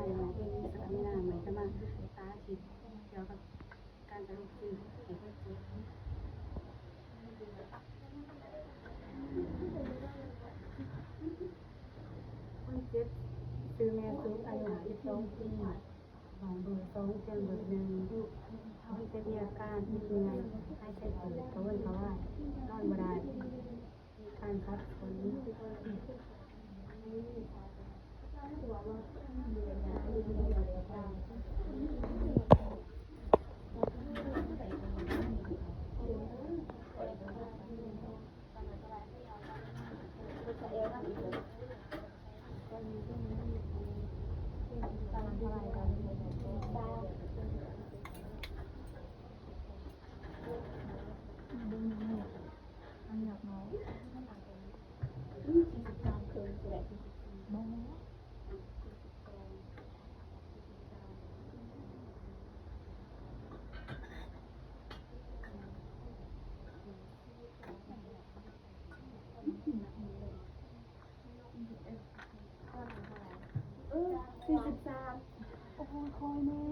ເປັນເລື່ອງສາທາລະນະ ໝາຍຄວາມວ່າສາທິດກ່ຽວກັບການສະຫຼຸບຊື່ໃຫ້ຄົນເຈັບ. ຄົນເຈັບຊື່ແມ່ສຸກ ອາຍຸຫ້າສິບສອງປີ ຫ້ອງເບີສອງ ຕຽງເບີໜຶ່ງ. ຄົນເຈັບມີອາການເມື່ອຍ, ຫາຍໃຈເກີດ, ກະວົນກະວາຍ, ນອນບໍ່ໄດ້, ມີການສັບສົນ. ເອີ ສີ່ສິບສາມ ໂອ້ຍ ຄອຍແນ່.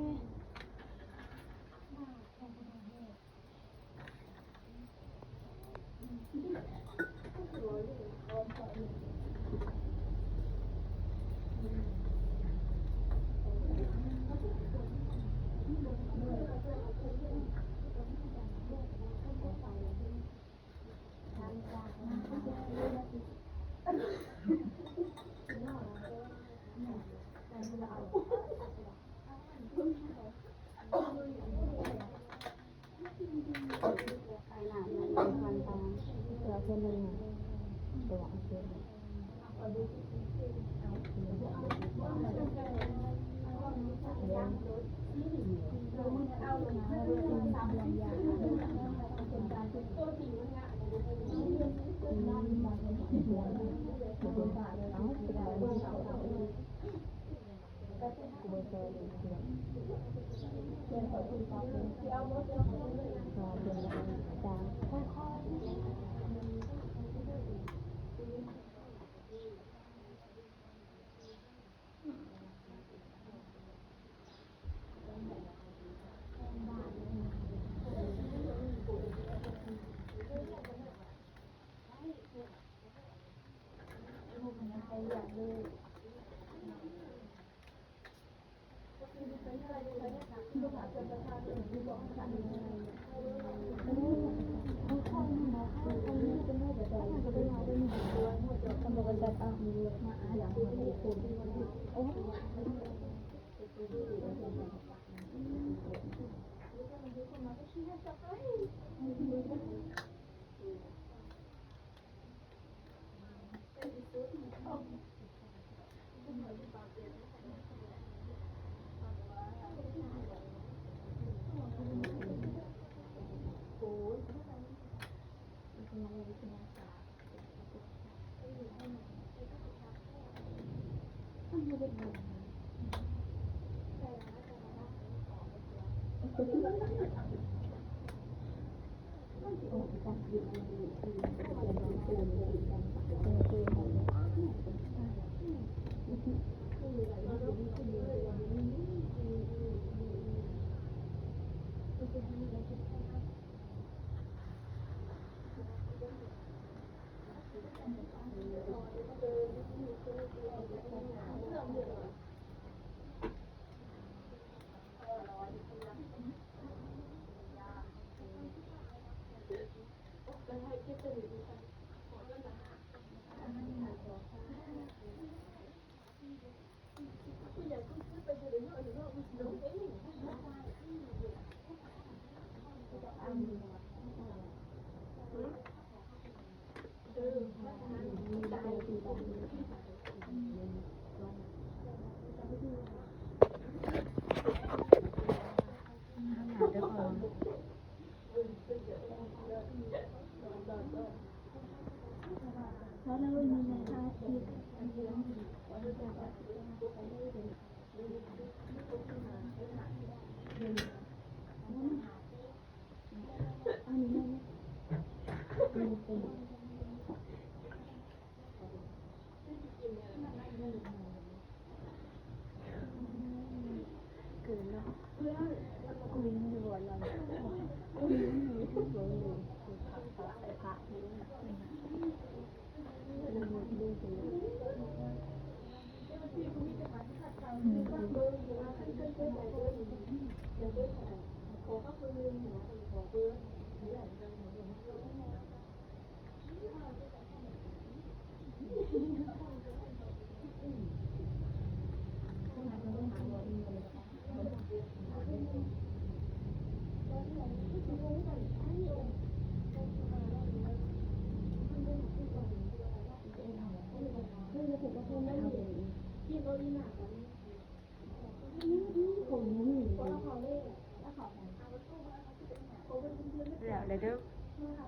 ແລ້ວເດີ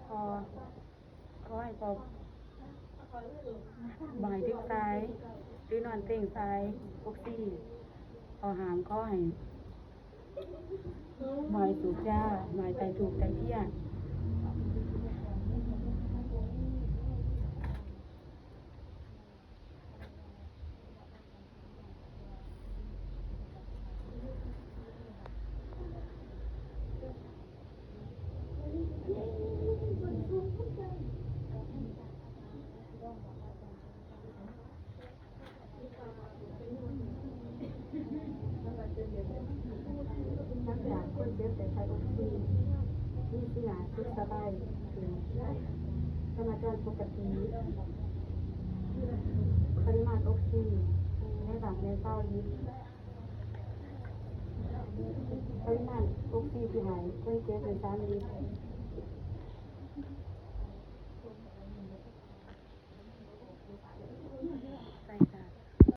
ຂໍ ຂໍໃຫ້ພໍ່ ບໍ່ໃຫ້ດຶກຊາຍ ຫຼືນອນເຕັງຊາຍ ອອກຊີ ຂໍຫ້າມ ຂໍໃຫ້ບໍ່ໃຫ້ສູບຢາ ບໍ່ໃຫ້ໄຕ້ທູບໄຕ້ທຽນ. ຫຼັງຈາກຄົນເຈັບໄດ້ໃສ່ອົກຊີ ມີຊີວິດສະບາຍຂຶ້ນ ຊີພະຈອນປົກກະຕິ ປະລິມານອົກຊີໃນບາດແມ່ນຊາວລິດ ປະລິມານອົກຊີທີ່ໃຫ້ຄົນເຈັບແມ່ນສາມລິດ.